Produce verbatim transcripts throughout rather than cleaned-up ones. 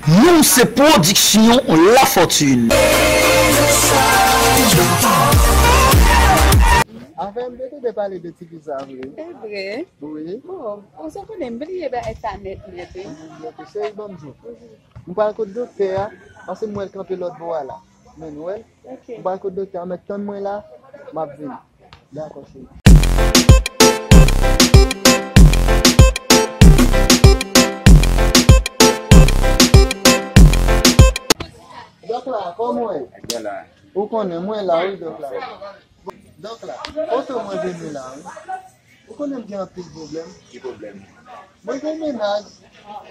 Nou se pwodiksyon Lafortune. Afè m te tande pale de ti fi sa vre. E vre? Wi. Bon, ou sa konnen m bliye bagay sa nèt nèt, wi. Cheri, ban m di w. M pral kot doktè a, paske m wè l kanpe lòt bò a la. Men nou wè l? Ok. M pral kot doktè a, mèt tann mwen la, m ap vini. Dakò, cheri. Dòk la, kòman w ye? Byen la. Ou konnen, mwen la, wi, dòk la. Dòk la, kote mwen vini la, wi. Ou konnen m gen anpil pwoblèm. Ki pwoblèm? Mwen gen mennaj.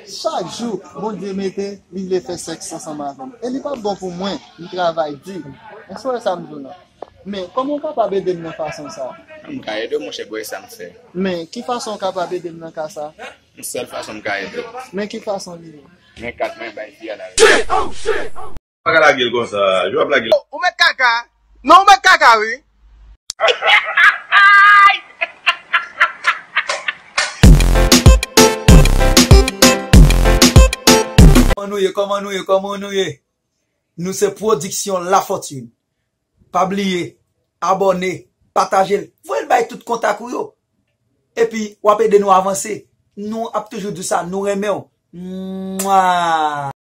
Chak jou, Bondye mete, li vle fè sèks ansanm avè m. E li p ap bon pou mwen. M travay di. Èske w wè sa m di w la? Men, kòman w kapab ede m nan fason sa a? M ka ede w, monchè, bò, e sa m fè. Men, ki fason w kapab ede m nan ka sa a? Yon sèl fason m ka ede w. Men ki fason li ye? Men kat mwen bay fi a la. Pa ka lage l konsa, jan w ap lage l. Ou mèt kaka. Non, ou mèt kaka, wi. Kòman nou ye? Kòman nou ye? Kòman nou ye? Nou se pwodiksyon Lafortune. Pa bliye, abòne, pataje l, voye l bay tout kontak ou yo. Epi, w ap ede nou avanse. Nou ap toujou di w sa, nou renmen w. Mwa!